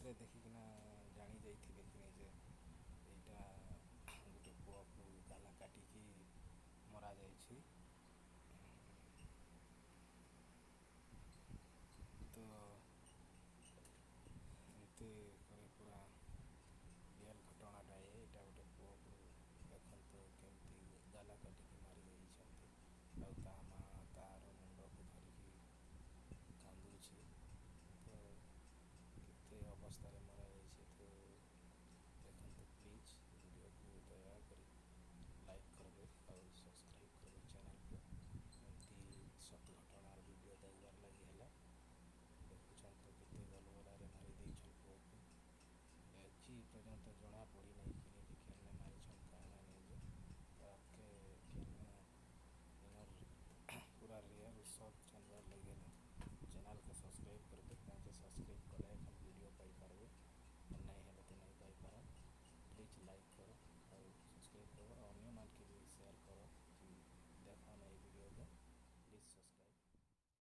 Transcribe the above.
ଫଟୋରେ ଦେଖିକିନା ଜାଣି ଯାଇଥିବେ କି ନାଇଁ ଯେ ଏଇଟା ଗୋଟେ ପୁଅକୁ ଗାଲା କାଟିକି ମରାଯାଇଛି।